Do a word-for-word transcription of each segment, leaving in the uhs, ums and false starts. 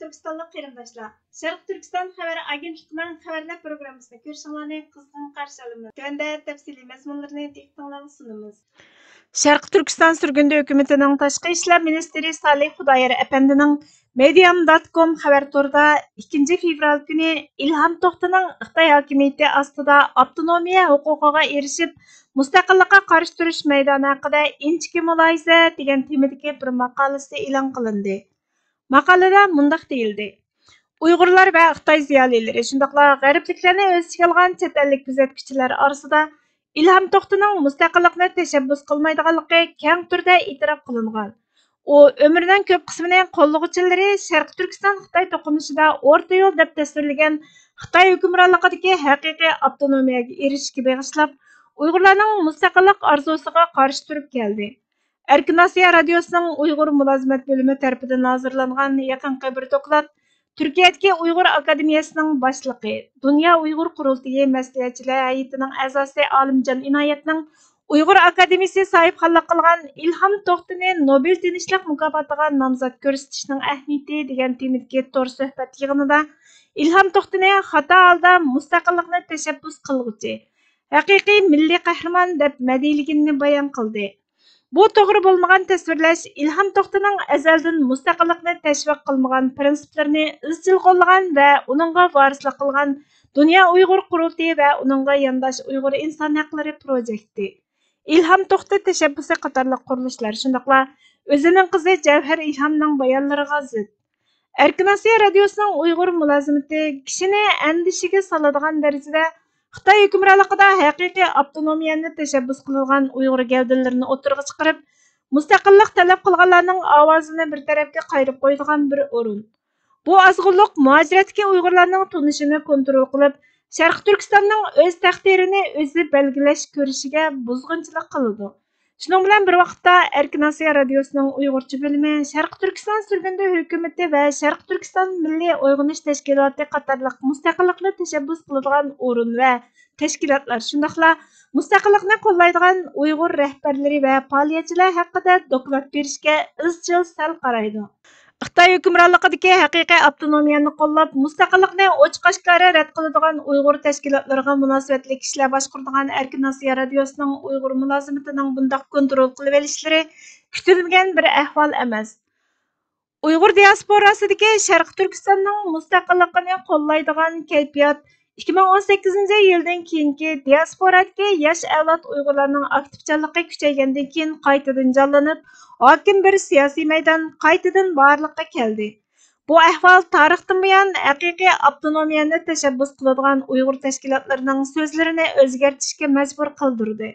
تۈركىستانلىق قېرىنداشلار، شەرقىي تۈركىستان خەۋەر ئاگېنتلىقىنىڭ خەۋەرلەر پروگراممىسىغا كۆرۈشۈڭلارنى قىزغىن قارشى ئالىمىز. تۆۋەندە تەپسىلىي مەزمۇنلىرىنى دىققىتىڭلارغا سۇنىمىز. شەرقىي تۈركىستان سۈرگۈندە ھۆكۈمىتىنىڭ تاشقى ئىشلار مىنىستىرى سالىھ خۇدايار ئەپەندىنىڭ مېدىيام دوت كوم خەۋەر تورىدا ئىككىنچى فېۋرال كۈنى ئىلھام توختىنىڭ خىتاي ھاكىمىيىتى ئاستىدا ئاپتونومىيە ھوقۇقىغا ئېرىشىپ، مۇستەقىللىققا قارشى تۇرۇش مەيدانى ھەققىدە ئىنچىكە مۇلاھىزە دېگەن تېمىدىكى بىر ماقالىسى ئېلان قىلىندى. ماقالىدە مۇنداق دېيىلدى: ئۇيغۇرلار ۋە خىتاي زىيالىيلىرى، شۇنداقلا غەربلىكلەرنى ئۆز ئىچىگە ئالغان چەت ئەللىك كۆزەتكۈچىلەر ئارىسىدا ئىلھام توختىنىڭ مۇستەقىللىقنى تەشەببۇس قىلمايدىغانلىقى كەڭ تۈردە ئېتىراپ قىلىنغان. ئۇ ئۆمرىنىڭ كۆپ قىسمىنى قوللىغۇچىلىرى شەرقىي تۈركىستان خىتاي توقۇنۇشىدا ئورتا يول دەپ تەسۋىرلىگەن خىتاي ھۆكۈمرانلىقىدىكى ھەقىقىي ئاپتونومىيەگە ئېرىشىشكە بېغىشلاپ، ئۇيغۇرلارنىڭ مۇستەقىللىق ئارزۇسىغا قارشى تۇرۇپ كەلدى. ئەركىن ئاسىيا رادىيوسىنىڭ ئۇيغۇر مۇلازىمەت بۆلۈمى تەرىپىدىن ھازىرلانغان يېقىنقى بىر دوكلات تۈركىيەدىكى ئۇيغۇر ئاكادېمىيەسىنىڭ باشلىقى، دۇنيا ئۇيغۇر قۇرۇلتىيى مەسلىھەتچىلەر ھەيئىتىنىڭ ئەزاسى ئالىمجان ئىنايەتنىڭ ئۇيغۇر ئاكادېمىيىسى ساھىبخانلىق قىلغان ئىلھام توختىنى نوبېل تىنچلىق مۇكاپاتىغا نامزات كۆرسىتىشنىڭ ئەھمىيىتى دېگەن تېمىدىكى تور سۆھبەت يىغىنىدا ئىلھام توختىنى خاتا ھالدا مۇستەقىللىقنى تەشەببۇس قىلغۇچى، ھەقىقىي مىللىي قەھرىمان دەپ مەدھىيلىگىنىنى بايان قىلدى. بۇ توغرا بولمىغان تەسۋىرلەش ئىلھام توختىنىڭ ئەزەلدىن مۇستەقىللىقنى تەشۋىق قىلمىغان پىرىنسىپلىرىنى ئىزچىل قوللىغان ۋە ئۇنىڭغا ۋارىسلىق قىلغان دۇنيا ئۇيغۇر قۇرۇلتىيى ۋە ئۇنىڭغا يانداش ئۇيغۇر ئىنسان ھەقلىرى پروجېكتى، ئىلھام توختى تەشەببۇسى قاتارلىق قۇرۇلۇشلار، شۇنداقلا ئۆزىنىڭ قىزى جەۋھەر ئىلھامنىڭ بايانلىرىغا زىت. ئەركىن ئاسىيا رادىيوسىنىڭ ئۇيغۇر مۇلازىمىتى كىشىنى ئەندىشىگە سالىدىغان دەرىجىدە خىتاي ھۆكۈمرانلىقىدا ھەقىقىي ئاپتونومىيەنى تەشەببۇس قىلىدىغان ئۇيغۇر گەۋدىلىرىنى ئوتتۇرىغا چىقىرىپ، مۇستەقىللىق تەلەپ قىلغانلارنىڭ ئاۋازىنى بىر تەرەپكە قايرىپ قويىدىغان بىر ئورۇن. بۇ ئازغۇنلۇق مۇھاجىرەتتىكى ئۇيغۇرلارنىڭ تونۇشىنى كونترول قىلىپ، شەرقىي تۈركىستاننىڭ ئۆز تەقدىرىنى ئۆزى بەلگىلەش كۈرىشىگە بۇزغۇنچىلىق قىلىدۇ. شۇنىڭ بىلەن بىر ۋاقىتتا، ئەركىن ئاسىيا رادىيوسىنىڭ ئۇيغۇرچە بۆلۈمى شەرقىي تۈركىستان سۈرگۈندە ھۆكۈمىتى ۋە شەرقىي تۈركىستان مىللىي ئويغىنىش تەشكىلاتى قاتارلىق مۇستەقىللىقنى تەشەببۇس قىلىدىغان ئورۇن ۋە تەشكىلاتلار، شۇنداقلا مۇستەقىللىقنى قوللايدىغان ئۇيغۇر رەھبەرلىرى ۋە پائالىيەتچىلەر ھەققىدە دوكلات بېرىشكە ئىزچىل سەل قارايدۇ. خىتاي ھۆكۈمرانلىقىدىكى ھەقىقىي ئاپتونومىيەنى قوللاپ، مۇستەقىللىقنى ئوچۇق-ئاشكارا رەت قىلىدىغان ئۇيغۇر تەشكىلاتلىرىغا مۇناسىۋەتلىك كىشىلەر باشقۇرىدىغان ئەركىن ئاسىيا رادىيوسىنىڭ ئۇيغۇر مۇلازىمىتىنىڭ بۇنداق كونترول قىلىۋېلىشلىرى كۈتۈلمىگەن بىر ئەھۋال ئەمەس. ئۇيغۇر دىياسپوراسىدىكى شەرقىي تۈركىستاننىڭ مۇستەقىللىقىنى قوللايدىغان كەيپىيات ئىككى مىڭ ئون سەككىزىنچى يىلدىن كېيىنكى دىياسپورادىكى ياش ئەۋلاد ئۇيغۇرلارنىڭ ئاكتىپچانلىقى كۈچەيگەندىن كېيىن قايتىدىن جانلىنىپ، ھاكىم بىر سىياسىي مەيدان قايتىدىن بارلىققا كەلدى. بۇ ئەھۋال تارىختىن بۇيان ھەقىقىي ئاپتونومىيەنى تەشەببۇس قىلىدىغان ئۇيغۇر تەشكىلاتلىرىنىڭ سۆزلىرىنى ئۆزگەرتىشكە مەجبۇر قىلدۇردى.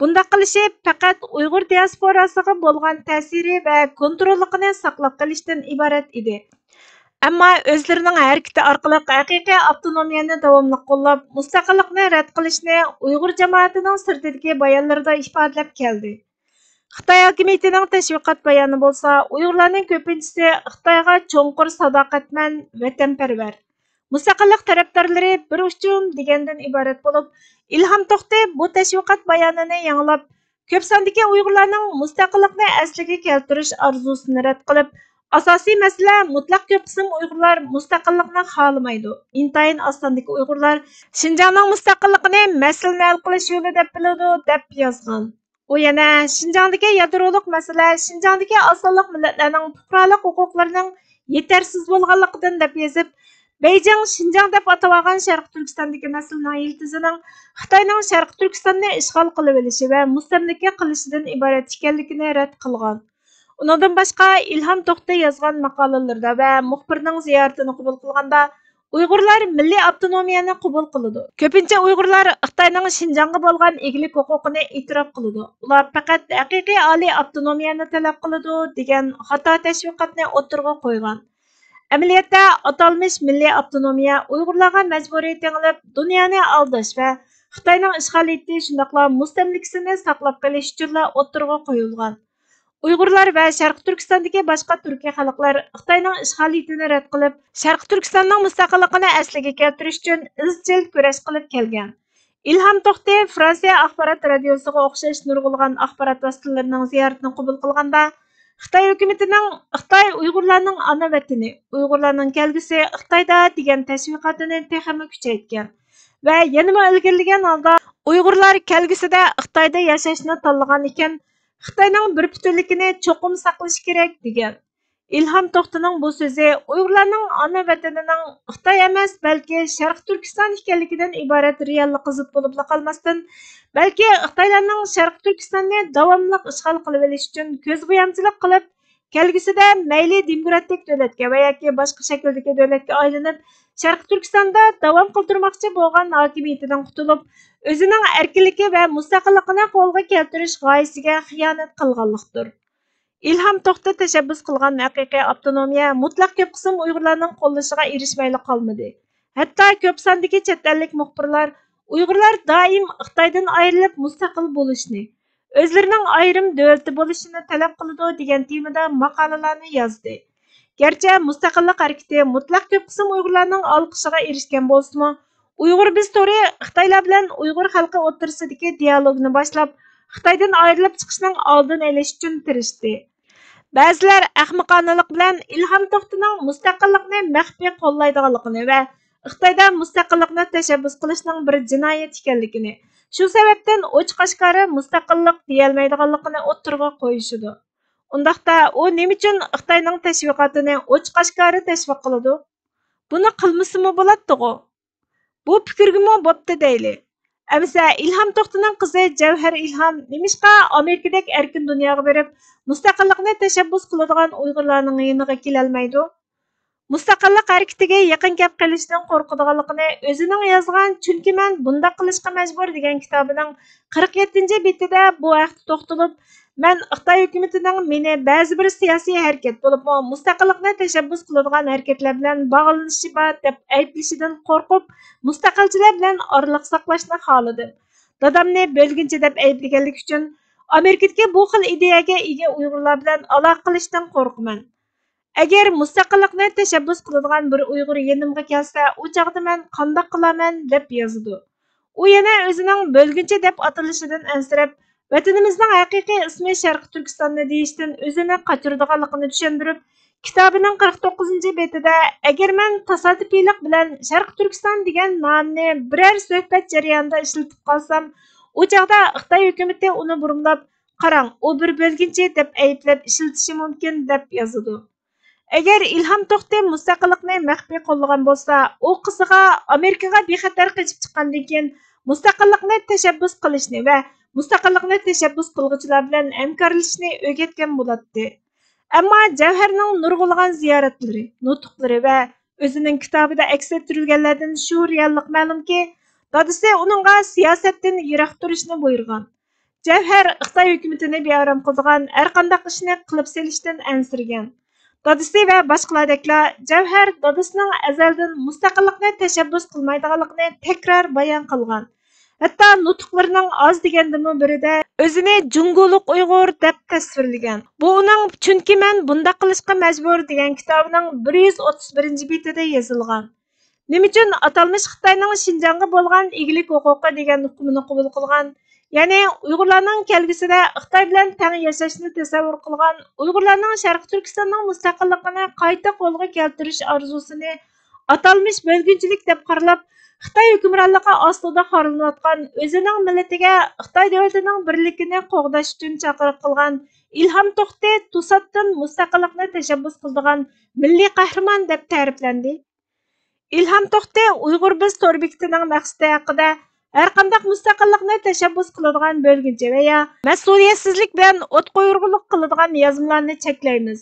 بۇنداق قىلىشى پەقەت ئۇيغۇر دىياسپوراسىغا بولغان تەسىرى ۋە كونتروللۇقىنى ساقلاپ قېلىشتىن ئىبارەت ئىدى. ئەمما ئۆزلىرىنىڭ ھەرىكىتى ئارقىلىق ھەقىقىي ئاپتونومىيەنى داۋاملىق قوللاپ، مۇستەقىللىقنى رەت قىلىشنى ئۇيغۇر جامائىتىنىڭ سىرتىدىكى بايانلىرىدا ئىپادىلەپ كەلدى. خىتاي ھاكىمىيىتىنىڭ تەشۋىقات بايانى بولسا، ئۇيغۇرلارنىڭ كۆپىنچىسى خىتايغا چوڭقۇر ساداقەتمەن، ۋەتەنپەرۋەر، مۇستەقىللىق تەرەپدارلىرى بىر ئۇچۇم دېگەندىن ئىبارەت بولۇپ، ئىلھام توختى بۇ تەشۋىقات بايانىنى ياڭلاپ، كۆپ ساندىكى ئۇيغۇرلارنىڭ مۇستەقىللىقنى ئەسلىگە كەلتۈرۈش ئارزۇسىنى رەت قىلىپ، ئاساسىي مەسىلە، مۇتلەق كۆپ قىسىم ئۇيغۇرلار مۇستەقىللىقنى خالىمايدۇ. ئىنتايىن ئاز ساندىكى ئۇيغۇرلار شىنجاڭنىڭ مۇستەقىللىقىنى مەسىلىنى ھەل قىلىش يولى دەپ بىلىدۇ، دەپ يازغان. ئۇ يەنە شىنجاڭدىكى يادرولۇق مەسىلە شىنجاڭدىكى ئاز سانلىق مىللەتلەرنىڭ پۇقرالىق ھوقۇقلىرىنىڭ يېتەرسىز بولغانلىقىدىن دەپ يېزىپ، بېيجىڭ شىنجاڭ دەپ ئاتىۋالغان شەرقىي تۈركىستاندىكى مەسىلىنىڭ يىلتىزىنىڭ خىتاينىڭ شەرقىي تۈركىستاننى ئىشغال قىلىۋېلىشى ۋە مۇستەملىكە قىلىشىدىن ئىبارەت ئىكەنلىكىنى رەت قىلغان. ئۇنىڭدىن باشقا، ئىلھام توختى يازغان ماقالىلىرىدا ۋە مۇخبىرنىڭ زىيارىتىنى قوبۇل قىلغاندا، ئۇيغۇرلار مىللىي ئاپتونومىيەنى قوبۇل قىلىدۇ. كۆپىنچە ئۇيغۇرلار خىتاينىڭ شىنجاڭغا بولغان ئىگىلىك ھوقۇقىنى ئېتىراپ قىلىدۇ. ئۇلار پەقەت ھەقىقىي ئالىي ئاپتونومىيەنى تەلەپ قىلىدۇ، دېگەن خاتا تەشۋىقاتنى ئوتتۇرىغا قويغان. ئەمەلىيەتتە، ئاتالمىش مىللىي ئاپتونومىيە ئۇيغۇرلارغا مەجبۇرىي تېڭىلىپ، دۇنيانى ئالداش ۋە خىتاينىڭ ئىشغالىيىتى، شۇنداقلا مۇستەملىكىسىنى ساقلاپ قېلىش ئۈچۈنلا ئوتتۇرىغا قويۇلغان. ئۇيغۇرلار ۋە شەرقىي تۈركىستاندىكى باشقا تۈركىي خەلقلەر خىتاينىڭ ئىشغالىيىتىنى رەت قىلىپ، شەرقىي تۈركىستاننىڭ مۇستەقىللىقىنى ئەسلىگە كەلتۈرۈش ئۈچۈن ئىزچىل كۈرەش قىلىپ كەلگەن. ئىلھام توختى فرانسىيە ئاخبارات رادىيوسىغا ئوخشاش نۇرغۇنلىغان ئاخبارات ۋاسىتىلىرىنىڭ زىيارىتىنى قوبۇل قىلغاندا، خىتاي ھۆكۈمىتىنىڭ خىتاي ئۇيغۇرلارنىڭ ئانا ۋەتىنى، ئۇيغۇرلارنىڭ كەلگۈسى خىتايدا دېگەن تەشۋىقاتىنى تېخىمۇ كۈچەيتكەن ۋە يەنىمۇ ئىلگىرىلىگەن ھالدا ئۇيغۇرلار كەلگۈسىدە خىتايدا ياشاشنى تاللىغان ئىكەن، خىتاينىڭ بىر پۈتۈنلۈكىنى چوقۇم ساقلىشى كېرەك، دېگەن. ئىلھام توختىنىڭ بۇ سۆزى ئۇيغۇرلارنىڭ ئانا ۋەتىنىنىڭ خىتاي ئەمەس، بەلكى شەرقىي تۈركىستان ئىكەنلىكىدىن ئىبارەت رېئاللىققا زىت بولۇپلا قالماستىن، بەلكى خىتايلارنىڭ شەرقىي تۈركىستاننى داۋاملىق ئىشغال قىلىۋېلىش ئۈچۈن كۆزبويامچىلىق قىلىپ، كەلگۈسىدە مەيلى دېموكراتىك دۆلەتكە ۋە ياكى باشقا شەكىلدىكى دۆلەتكە ئايلىنىپ، شەرقىي تۈركىستاندا داۋام قىلدۇرماقچى بولغان ھاكىمىيىتىدىن قۇتۇلۇپ، ئۆزىنىڭ ئەركىنلىكى ۋە مۇستەقىللىقىنى قولغا كەلتۈرۈش غايىسىگە خىيانەت قىلغانلىقتۇر. ئىلھام توختى تەشەببۇس قىلغان ھەقىقىي ئاپتونومىيە مۇتلەق كۆپ قىسىم ئۇيغۇرلارنىڭ قوللىشىغا ئېرىشمەيلا قالمىدى. ھەتتا كۆپ ساندىكى چەت ئەللىك مۇخبىرلار ئۇيغۇرلار دائىم خىتايدىن ئايرىلىپ مۇستەقىل بولۇشنى، ئۆزلىرىنىڭ ئايرىم دۆلىتى بولۇشىنى تەلەپ قىلىدۇ دېگەن تېمىدا ماقالىلارنى يازدى. گەرچە مۇستەقىللىق ھەرىكىتى مۇتلەق كۆپ قىسىم ئۇيغۇرلارنىڭ ئالقىشىغا ئېرىشكەن بولسىمۇ، ئۇيغۇر بىز تورى خىتايلار بىلەن ئۇيغۇر خەلقى ئوتتۇرىسىدىكى دىيالوگنى باشلاپ، خىتايدىن ئايرىلىپ چىقىشنىڭ ئالدىنى ئېلىش ئۈچۈن تىرىشتى. بەزىلەر ئەخمىقانىلىق بىلەن ئىلھام توختىنىڭ مۇستەقىللىقنى مەخپىي قوللايدىغانلىقىنى ۋە خىتايدا مۇستەقىللىقنى تەشەببۇس قىلىشنىڭ بىر جىنايەت ئىكەنلىكىنى، شۇ سەۋەبتىن ئوچۇق-ئاشكارا مۇستەقىللىق دېيەلمەيدىغانلىقىنى ئوتتۇرىغا قويۇشىدۇ. ئۇنداقتا ئۇ نېمە ئۈچۈن خىتاينىڭ تەشۋىقاتىنى ئوچۇق-ئاشكارا تەشۋىق قىلىدۇ؟ بۇنى قىلمىسىمۇ بولاتتىغۇ؟ بۇ پىكىرگىمۇ بوپتۇ دەيلى. ئەمىسە ئىلھام توختىنىڭ قىزى جەۋھەر ئىلھام نېمىشقا ئامېرىكىدەك ئەركىن دۇنياغا بېرىپ، مۇستەقىللىقنى تەشەببۇس قىلىدىغان ئۇيغۇرلارنىڭ يېنىغا كېلەلمەيدۇ؟ مۇستەقىللىق ھەرىكىتىگە يېقىن كەپ قېلىشتىن قورقىدىغانلىقىنى ئۆزىنىڭ يازغان چۈنكى مەن بۇنداق قىلىشقا مەجبۇر دېگەن كىتابىنىڭ قىرىق يەتتىنچى بېتىدە بۇ ھەقتە توختىلىپ، مەن خىتاي ھۆكۈمىتىنىڭ مېنى بەزى بىر سىياسىي ھەرىكەت، بولۇپمۇ مۇستەقىللىقنى تەشەببۇس قىلىدىغان ھەرىكەتلەر بىلەن باغلىنىشى بار دەپ ئەيىبلىشىدىن قورقۇپ، مۇستەقىلچىلار بىلەن ئارىلىق ساقلاشنى خالىدىم. دادامنى بۆلگۈنچى دەپ ئەيىبلىگەنلىكى ئۈچۈن ئامېرىكىدىكى بۇ خىل ئىدىيەگە ئىگە ئۇيغۇرلار بىلەن ئالاقە قىلىشتىن قورقىمەن. ئەگەر مۇستەقىللىقنى تەشەببۇس قىلىدىغان بىر ئۇيغۇر يېنىمغا كەلسە، ئۇ چاغدا مەن قانداق قىلارمەن؟ دەپ يازىدۇ. ئۇ يەنە ئۆزىنىڭ بۆلگۈنچى دەپ ئاتىلىشىدىن ئەنسىرەپ، ۋەتىنىمىزنىڭ ھەقىقىي ئىسمى شەرقىي تۈركىستاننى دېيىشتىن ئۆزىنى قاچۇرىدىغانلىقىنى چۈشەندۈرۈپ، كىتابىنىڭ قىرىق توققۇزىنچى بېتىدە، ئەگەر مەن تاسادىپىيلىق بىلەن شەرقىي تۈركىستان دېگەن نامنى بىرەر سۆھبەت جەريانىدا ئىشلىتىپ قالسام، ئۇ چاغدا خىتاي ھۆكۈمىتى ئۇنى بۇرمىلاپ، قاراڭ، ئۇ بىر بۆلگۈنچى دەپ ئەيىبلەپ ئىشلىتىشى مۇمكىن، دەپ يازىدۇ. ئەگەر ئىلھام توختى مۇستەقىللىقنى مەخپىي قوللىغان بولسا، ئۇ قىزىغا ئامېرىكىغا بىخەتەر قېچىپ چىققاندىن كېيىن مۇستەقىللىقنى تەشەببۇس قىلىشنى ۋە مۇستەقىللىقنى تەشەببۇس قىلغۇچىلار بىلەن ھەمكارلىشىشنى ئۆگەتكەن بولاتتى. ئەمما جەۋھەرنىڭ نۇرغۇنلىغان زىيارەتلىرى، نۇتۇقلىرى ۋە ئۆزىنىڭ كىتابىدا ئەكس ئەتتۈرۈلگەنلەردىن شۇ رېئاللىق مەلۇمكى، دادىسى ئۇنىڭغا سىياسەتتىن يىراق تۇرۇشنى بۇيرۇغان. جەۋھەر خىتاي ھۆكۈمىتىنى بىئارام قىلىدىغان ھەرقانداق ئىشنى قىلىپ سېلىشتىن ئەنسىرىگەن. دادىسى ۋە باشقىلاردەكلا، جەۋھەر دادىسىنىڭ ئەزەلدىن مۇستەقىللىقنى تەشەببۇس قىلمايدىغانلىقىنى تەكرار بايان قىلغان. ھەتتا نۇتۇقلىرىنىڭ ئاز دېگەندىمۇ بىرىدە ئۆزىنى جۇڭگولۇق ئۇيغۇر دەپ تەسۋىرلىگەن. بۇ ئۇنىڭ چۈنكى مەن بۇنداق قىلىشقا مەجبۇر دېگەن كىتابىنىڭ بىر يۈز ئوتتۇز بىرىنچى بېتىدە يېزىلغان. نېمە ئۈچۈن ئاتالمىش خىتاينىڭ شىنجاڭغا بولغان ئىگىلىك ھوقۇقى دېگەن ئۇقۇمىنى قوبۇل قىلغان، يەنى ئۇيغۇرلارنىڭ كەلگۈسىدە خىتاي بىلەن تەڭ ياشاشنى تەسەۋۋۇر قىلغان، ئۇيغۇرلارنىڭ شەرقىي تۈركىستاننىڭ مۇستەقىللىقىنى قايتا قولغا كەلتۈرۈش ئارزۇسىنى ئاتالمىش بۆلگۈنچىلىك دەپ قارىلاپ، خىتاي ھۆكۈمرانلىقى ئاستىدا خارلىنىۋاتقان ئۆزىنىڭ مىللىتىگە خىتاي دۆلىتىنىڭ بىرلىكىنى قوغداش ئۈچۈن چاقىرىق قىلغان ئىلھام توختى توساتتىن مۇستەقىللىقنى تەشەببۇس قىلىدىغان مىللىي قەھرىمان دەپ تەرىپلەندى. ئىلھام توختى ئۇيغۇر بىز تور بېكىتىنىڭ مەقسىتى ھەققىدە، ھەرقانداق مۇستەقىللىقنى تەشەببۇس قىلىدىغان بۆلگۈنچى ۋە يا مەسئۇلىيەتسىزلىك بىلەن ئوت قويۇرغۇلۇق قىلىدىغان يازمىلارنى چەكلەيمىز.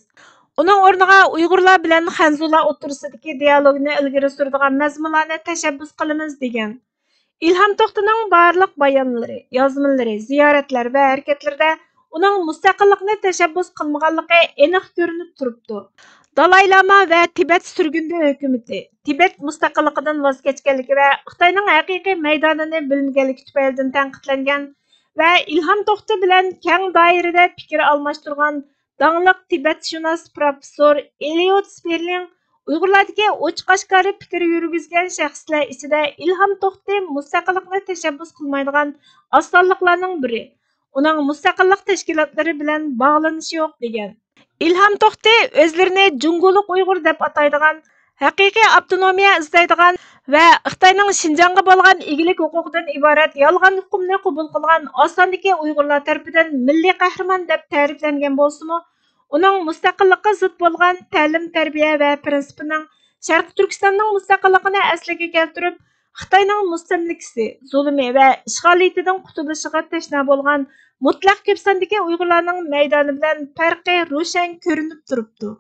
ئۇنىڭ ئورنىغا ئۇيغۇرلار بىلەن خەنزۇلار ئوتتۇرىسىدىكى دىيالوگنى ئىلگىرى سۈرىدىغان مەزمۇنلارنى تەشەببۇس قىلىمىز، دېگەن. ئىلھام توختىنىڭ بارلىق بايانلىرى، يازمىلىرى، زىيارەتلەر ۋە ھەرىكەتلىرىدە ئۇنىڭ مۇستەقىللىقنى تەشەببۇس قىلمىغانلىقى ئېنىق كۆرۈنۈپ تۇرۇپتۇ. دالاي لاما ۋە تىبەت سۈرگۈندە ھۆكۈمىتى تىبەت مۇستەقىللىقىدىن ۋاز كەچكەنلىكى ۋە خىتاينىڭ ھەقىقىي مەيدانىنى بىلمىگەنلىكى تۈپەيلىدىن تەنقىدلەنگەن ۋە ئىلھام توختى بىلەن كەڭ دائىرىدە پىكىر ئالماشتۇرغان داڭلىق تىبەتشۇناس پروفېسسور ئېلىيوت سپېرلىڭ ئۇيغۇرلاردىكى ئوچۇق-ئاشكارا پىكىر يۈرگۈزگەن شەخسلەر ئىچىدە ئىلھام توختى مۇستەقىللىقنى تەشەببۇس قىلمايدىغان ئاز سانلىقلارنىڭ بىرى، ئۇنىڭ مۇستەقىللىق تەشكىلاتلىرى بىلەن باغلىنىشى يوق، دېگەن. ئىلھام توختى ئۆزلىرىنى جۇڭگولۇق ئۇيغۇر دەپ ئاتايدىغان، ھەقىقىي ئاپتونومىيە ئىزدەيدىغان ۋە خىتاينىڭ شىنجاڭغا بولغان ئىگىلىك ھوقۇقىدىن ئىبارەت يالغان ئۇقۇمنى قوبۇل قىلغان ئاز ساندىكى ئۇيغۇرلار تەرىپىدىن مىللىي قەھرىمان دەپ تەرىپلەنگەن بولسىمۇ، ئۇنىڭ مۇستەقىللىققا زىت بولغان تەلىم-تەربىيە ۋە پىرىنسىپىنىڭ شەرقىي تۈركىستاننىڭ مۇستەقىللىقىنى ئەسلىگە كەلتۈرۈپ، خىتاينىڭ مۇستەملىكىسى، زۇلۇمى ۋە ئىشغالىيىتىدىن قۇتۇلۇشىغا تەشنا بولغان مۇتلەق كۆپ ساندىكى ئۇيغۇرلارنىڭ مەيدانى بىلەن پەرقى روشەن كۆرۈنۈپ تۇرۇپتۇ.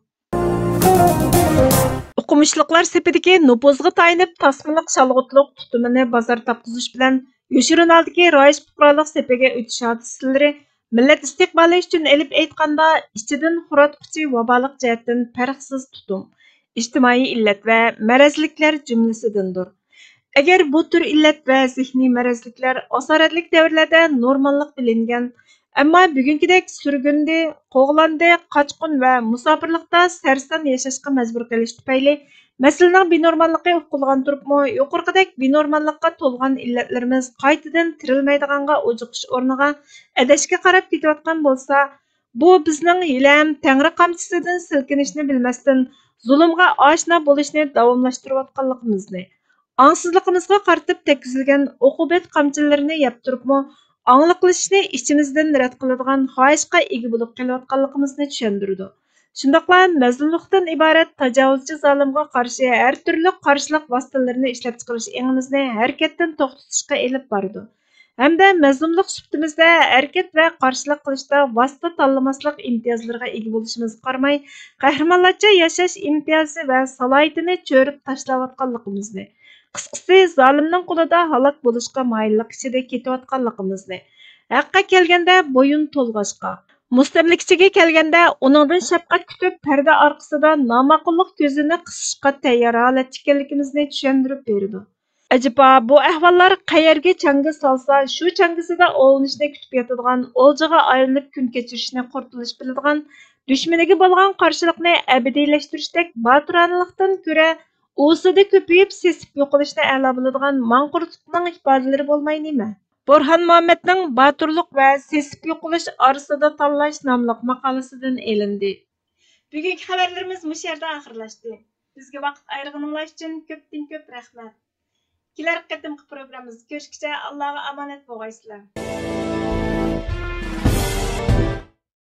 ئوقۇمۇشلۇقلار سېپىدىكى نوپۇزغا تايىنىپ، تاسمىلىق شالغۇتلۇق تۇتۇمىنى بازار تاپقۇزۇش بىلەن يوشۇرۇن ھالدىكى رايىش پۇقرالىق سېپىگە ئۆتۈش ھادىسىلىرى مىللەت ئىستىقبالى ئۈچۈن ئېلىپ ئېيتقاندا، ئىچىدىن خوراتقۇچى ۋابالىق جەھەتتىن پەرقسىز تۇتۇم، ئىجتىمائىي ئىللەت ۋە مەرەزلىكلەر جۈملىسىدىندۇر. ئەگەر بۇ تۈر ئىللەت ۋە زېھنىي مەرەزلىكلەر ئاسارەتلىك دەۋرلەردە نورماللىق بىلىنگەن، ئەمما بۈگۈنكىدەك سۈرگۈندە، قوغلاندى، قاچقۇن ۋە مۇساپىرلىقتا سەرسان ياشاشقا مەجبۇر قىلىش تۈپەيلى، مەسىلىنىڭ بىنورماللىقى ئۇقۇلغان تۇرۇپمۇ، يۇقىرىقىدەك بىنورماللىققا تولغان ئىللەتلىرىمىز قايتىدىن تىرىلمەيدىغانغا ئوجۇقۇش ئورنىغا ئەدەشكە قاراپ كېتىۋاتقان بولسا، بۇ بىزنىڭ ھېلىھەم تەڭرى قامچىسىدىن سىلكىنىشنى بىلمەستىن، زۇلۇمغا ئاشنا بولۇشنى داۋاملاشتۇرۇۋاتقانلىقىمىزنى، ئاڭسىزلىقىمىزغا قارىتىپ تەگكۈزۈلگەن ئوقۇبەت قامچىلىرىنى يەپ تۇرۇپمۇ، ئاڭلىقلىشىشنى ئىچىمىزدىن رەت قىلىدىغان خاھىشقا ئىگە بولۇپ قېلىۋاتقانلىقىمىزنى چۈشەندۈرىدۇ. شۇنداقلا مەزلۇملۇقتىن ئىبارەت تاجاۋۇزچى زالىمغا قارشى ھەر تۈرلۈك قارشىلىق ۋاسىتىلىرىنى ئىشلەپچىقىرىش ئېڭىمىزنى ھەرىكەتتىن توختىتىشقا ئېلىپ بارىدۇ. ھەمدە مەزلۇملۇق سۈپىتىمىزدە ھەرىكەت ۋە قارشىلىق قىلىشتا ۋاسىتە تاللىماسلىق ئىمتىيازلىرىغا ئىگە بولۇشىمىزغا قارىماي، قەھرىمانلارچە ياشاش ئىمتىيازى ۋە سالاھىيىتىنى چۆرۈپ تاشلاۋاتقانلىقىمىزنى، قىسقىسى، زالىمنىڭ قولىدا ھالاك بولۇشقا مايىللىق ئىچىدە كېتىۋاتقانلىقىمىزنى، ھەققە كەلگەندە بويۇن تولغاشقا، مۇستەملىكىچىگە كەلگەندە ئۇنىڭدىن شەپقەت كۈتۈپ، پەردە ئارقىسىدا ناماقۇللۇق كۆزىنى قىسىشقا تەييار ھالەتتە ئىكەنلىكىمىزنى چۈشەندۈرۈپ بېرىدۇ. ئەجەبا، بۇ ئەھۋاللار قەيەرگە چاڭگا سالسا، شۇ چاڭگىسىدا ئوۋلىنىشنى كۈتۈپ ياتىدىغان، ئولجىغا ئايلىنىپ كۈن كەچۈرۈشنى قۇرتۇلۇش بىلىدىغان، دۈشمىنىگە بولغان قارشىلىقنى ئەبەدىيلەشتۈرۈشتەك باتۇرانىلىقتىن كۆرە، ئۇۋىسىدا كۆپىيىپ، سېسىپ يوقىلىشنى ئەلا بىلىدىغان ماڭقۇرتلۇقنىڭ ئىپادىلىرى بولماي نېمە؟ بۇرھان مۇھەممەدنىڭ باتۇرلۇق ۋە سېسىپ يوقىلىش ئارىسىدا تاللاش ناملىق ماقالىسىدىن ئېلىندى. بۈگۈنكى خەۋەرلىرىمىز مۇشۇ يەردە ئاخىرلاشتى. بىزگە ۋاقىت ئايرىغىنىڭلار ئۈچۈن كۆپتىن كۆپ رەھمەت. كېلەر قېتىمقى پروگراممىمىزدا كۆرۈشكىچە ئاللاغا ئامانەت بولغايسىلەر.